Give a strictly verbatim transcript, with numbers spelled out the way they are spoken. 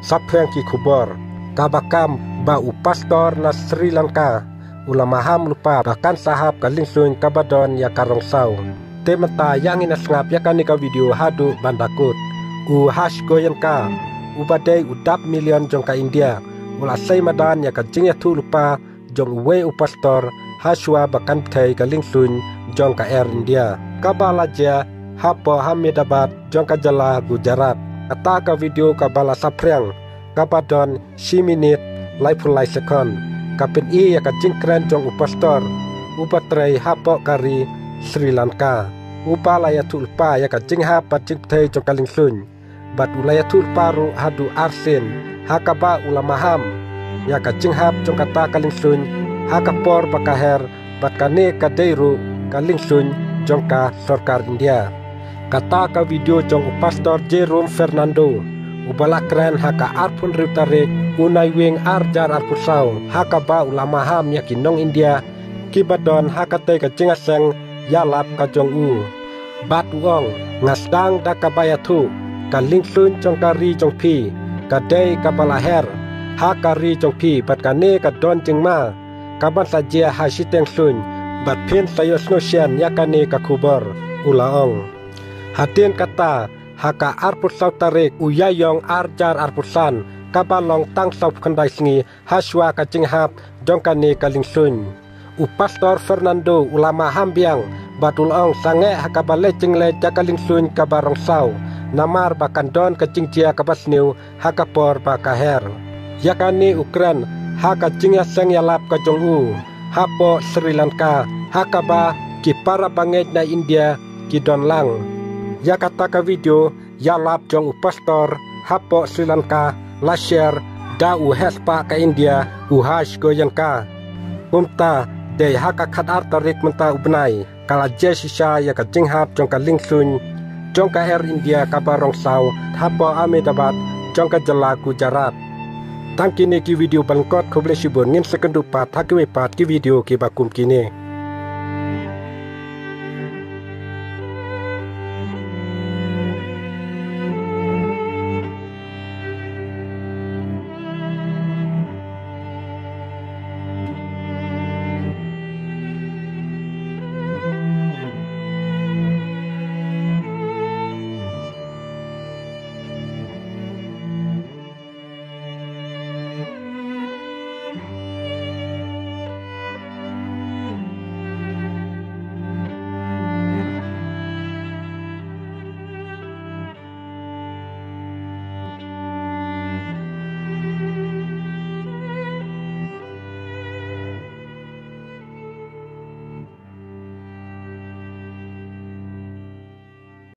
Saphriang ki khubor. Kaba kam ba u pastor na Sri Lanka u la maham lypa ba kan sa hap ka lingsuiñ kaba don ïa ka rong saw. Te mynta ïa ngin ïa sngap ïa kane ka video haduh ban da kut. U Harsh Goenka, uba dei u dap million jong ka India, u la sei madan ïa ka jingïathuh lypa jong uwei u pastor hashwa ba kan pynthei ka lingsuiñ jong ka Air India, kaba la jia hapoh Ahmedabad jong ka jylla Gujarat. Kata ka video kaba la saphriang, kaba don shi minit laiphew lai sekon, ka pyni ïa ka jingkren jong u pastor uba trei hapoh ka ri Sri Lanka, uba la ïathuh lypa ïa ka jinghap bad jingpynthei jong ka lingsuiñ. Bad u la ïathuh lypa ruh haduh arsien, ha kaba u la maham ïa ka jinghap jong kata ka lingsuiñ ha ka por ba ka her, bad kane ka dei ruh ka lingsuiñ jong ka sorkar India. Kata ka video jong u pastor Jerome Fernando, uba la kren ha ka arphew hynriew tarik u Naiwieng ar hajar arphew saw, ha kaba u la maham ïa ki nong India kiba don ha katei ka jingïaseng ïalap ka jong u. Bad u ong, nga sdang da kaba ïathuh, ka lingsuiñ jong ka ri jong phi ka dei kaba la her ha ka ri jong phi, bad kane ka don jingma kaban sa jia ha shiteng suiñ, bad phin sa ïohsngew shen ïa kane ka khubor, u la ong. Hadien kata, ha ka arphew saw tarik u Ïaïong ar hajar arphew san, kaba long tang sawphew khyndai sngi hashwa ka jinghap jong kane ka lingsuiñ, u pastor Fernando u la maham biang, bad u la ong sangeh ha kaba leit jingleit ïa ka lingsuiñ kaba rong saw, namar ba kan don ka jingjia kaba sniew ha ka por ba ka her. Ïa kane u kren ha ka jingïaseng ïalap ka jong u hapoh Sri Lanka, ha kaba ki para bangeit na India ki don lang. Ïa kata ka video ïalap jong u pastor hapoh Sri Lanka la share da u heh spah ka India, u Harsh Goenka. Kumta, dei ha ka khatar tarik mynta u bnai, ka la jia shisha ïa ka jinghap jong ka lingsuiñ jong ka Air India kaba rong saw hapoh Ahmedabad jong ka jylla Gujarat. Tang kine ki video ba lyngkot, khublei shibun, ngin sa ïakynduh pat ha kiwei pat ki video kiba kum kine.